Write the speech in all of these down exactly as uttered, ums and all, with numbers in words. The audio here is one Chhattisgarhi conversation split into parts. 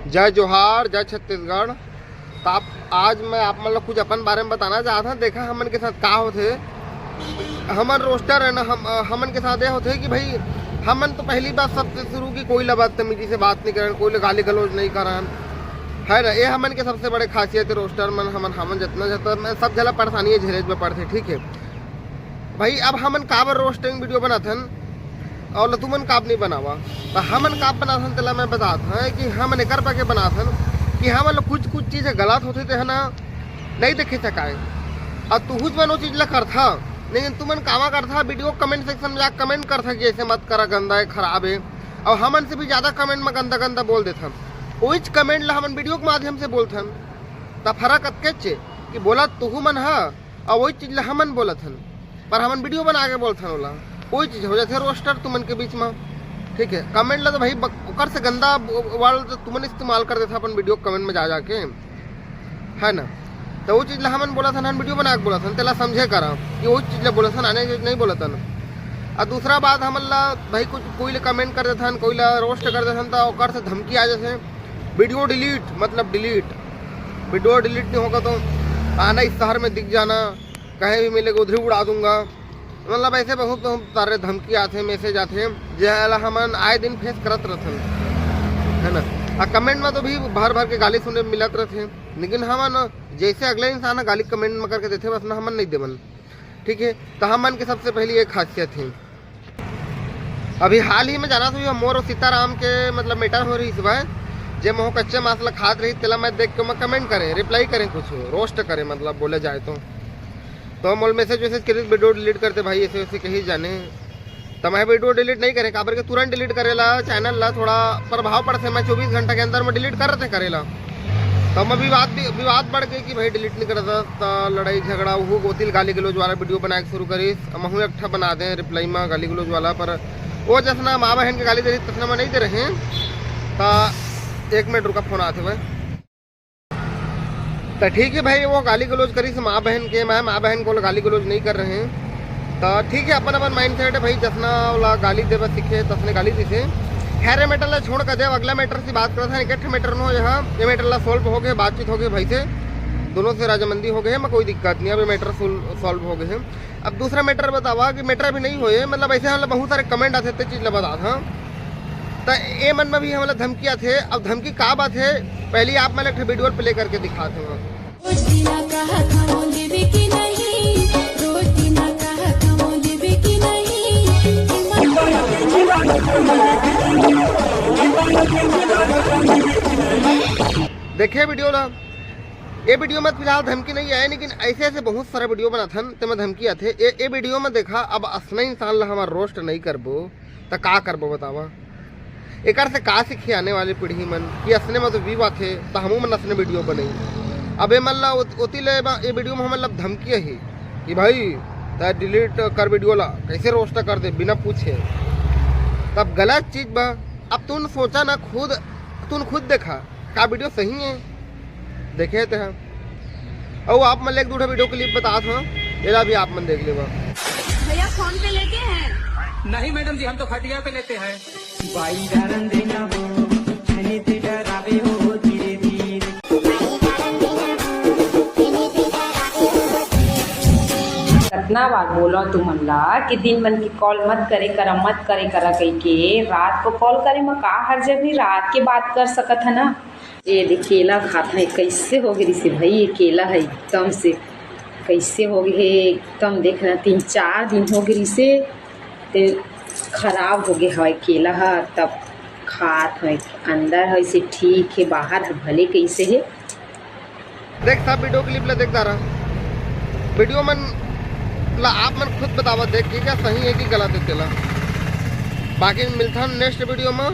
जय जोहार, जय छत्तीसगढ़। तो आप, आज मैं आप मन ला कुछ अपन बारे में बताना चाहत हूँ। देखा, हमन के साथ का होथे, हमन रोस्टर है ना, हम, हमन के साथ ये होथे कि भाई, हमन तो पहली बात सबसे शुरू की कोई ला बदतमीजी से बात नहीं करन, कोई ला गाली गलौज नहीं करन, है ना। ये हमन के सबसे बड़े खासियत है रोस्टर मन। हमन, हमन जितना, जितना, मैं सब झला परेशानी है, झेले में पड़थे, ठीक है। भाई, अब हमन काबर रोस्टिंग वीडियो बनाथन और तुमन काब नहीं बनावा? तो हमन काब बनाथन, तेला मैं बतात हूँ कि हमन एकर बर के बनाथन कि हमन ला कुछ, कुछ चीज गलत होथे, ते ह ना नहीं देखे सकाय। और तुहूच मन वो चीज ला करथा, लेकिन तुमन कामा करथा, वीडियो कमेंट सेक्शन में जाके कमेंट करथा कि ऐसे मत करा, गंदा है, खराब है। और हमन से भी ज्यादा कमेंट में गंदा गंदा बोल देथन। वहीच कमेंट ला हमन वीडियो के माध्यम से बोलथन। त फर्क अतकेच हे कि बोला तुहू मन ह, और वही चीज ला हमन बोलत हन, पर हमन वीडियो बना के बोलथन ओला, वही चीज हो जाथे रोस्टर तुमन के बीच में। ठीक है, कमेंट ला तो भाई बक-, ओकर से गंदा ब-, वर्ड तो तुमन इस्तेमाल कर देथा अपन वीडियो कमेंट में जा जाके, है ना। तो वो चीज ला हमन बोलत हन, हम वीडियो बना के बोलत हन, तेला समझे करा कि वो चीज ला बोलत हन, आने के नहीं बोलत हन। और दूसरा बात, हमन ला भाई कुछ कोई ला कमेंट कर देथन, कोई ला रोस्ट कर देथन, तो ओकर से धमकी आ जाथे, वीडियो डिलीट, मतलब डिलीट, वीडियो डिलीट नहीं होगा तो आना इस शहर में दिख जाना, कहीं भी मिलेगा उधर ही उड़ा दूंगा। मतलब ऐसे बहुत, बहुत सारे धमकी आथे, मैसेज आथे, जेला हमन आए दिन फेस करत रहथन, है ना। आ कमेंट में तो भी भर भर के गाली सुने मिलत रहथे, लेकिन हमन जैसे अगले इंसान ह गाली कमेंट में करके देथे, वैसना हमन नहीं देवन, ठीक है। तो हमन के सबसे पहली ये खासियत है। अभी हाल ही में जाना था, मोर और सीताराम के मतलब मैटर हो रही इस बार, जे महू कच्चे मांस ला खात रही, तेला मैं देख के मैं कमेंट करें, रिप्लाई करें, कुछ रोस्ट करें, मतलब बोले जाए तो। तो मोल मैसेज वैसेज करिस, वीडियो डिलीट करते भाई, ऐसे वैसे कही जाने। तो मैं वीडियो डिलीट नहीं करें, काबर के तुरंत डिलीट करे ला चैनल ला थोड़ा प्रभाव पड़थे। मैं चौबीस घंटा के अंदर में डिलीट कर रहे करे ला। तो मैं विवाद, विवाद बढ़ गई कि भाई डिलीट नहीं करता, तो लड़ाई झगड़ा, वो गोतिल गाली गलौज वाला वीडियो बना के शुरू करिस। महू एक ठा बना दें रिप्लाई में गाली गलौज वाला, पर वो जैसना माँ बहन के गाली दे रही, तैसना मैं नहीं दे रहे। तो एक मिनट रुका, फोन आते हुए। तो ठीक है भाई, वो गाली गलौज करिस माँ बहन के, मैं माँ बहन को गाली गलौज नहीं कर रहे हैं। तो ठीक है, अपन अपन माइंड सेट है भाई, जसना वाला गाली देवे सीखे, तसने गाली दीसे। खैर, ये मैटर ला छोड़ कर दे, अगला मैटर से बात करत हन। एक मैटर नो यहाँ, ये मैटर ला सॉल्व हो गए, बातचीत हो गई भाई से, दोनों से राजामंदी हो गए है, मैं कोई दिक्कत नहीं, अब ये मैटर सॉल्व हो गए है। अब दूसरा मैटर बतावा कि मैटर भी नहीं होए, मतलब ऐसे हम लोग बहुत सारे कमेंट आते थे, चीज ला बता था। तो ए मन में भी हमला धमकी आथे। अब धमकी का बात है, पहले आप मन एक ठो वीडियो प्ले करके दिखाते हैं। देखे वीडियो ला, ए वीडियो में फिलहाल धमकी नहीं आए, लेकिन ऐसे ऐसे बहुत सारा वीडियो बनाथन, तेमा धमकी आथे। ए, ए वीडियो में देखा, अब असना इंसान ला हमार रोस्ट नहीं करबो, त का करबो बतावा? एकर से का सीखे आने वाली पीढ़ी मन कि असने में तो व्यू आथे, त हमू मन असने वीडियो बनई। अब ए मन ला ओत-, ओती ले बा-, ए वीडियो में हमन ला धमकी ही कि भाई, त डिलीट कर वीडियो ला, कैसे रोस्ट कर दे बिना पूछे। तब गलत चीज बा। अब तुम सोचा ना खुद, तुम खुद देखा, का वीडियो सही है? देखे ते हैं। अउ आप मन ले एक दू ठो वीडियो क्लिप बतात हूँ, एला भी आप मन देख लेवा। भैया, फोन पे लेते हैं? नहीं मैडम जी, हम तो खटिया पे लेते हैं। भाई डरन देना हो, खने ते डरावे हो धीरे धीरे। कतना बार बोला तुमन ला कि दिन मन के कॉल मत करे करा, मत करे करा कहिके। रात को कॉल करे म का हर्ज हे, रात के बात कर सकत है ना। ए दे केला खात है, कैसे हो गई से भाई, ये केला है एकदम से कैसे हो गई है, एकदम देखना तीन चार दिन हो गई से, ते खराब हो गए हवय केला ह, तब खात हवय। अंदर ह इसे ठीक हे, बाहर ह भले कैसे हे। देख, सब वीडियो क्लिप ला देख डारा। वीडियो मन ला आप मन खुद बतावा, देख के क्या सही है कि गलत है तेला। बाकी मिलथन नेक्स्ट वीडियो में,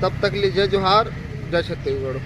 तब तक लिए जय जोहार, जय छत्तीसगढ़।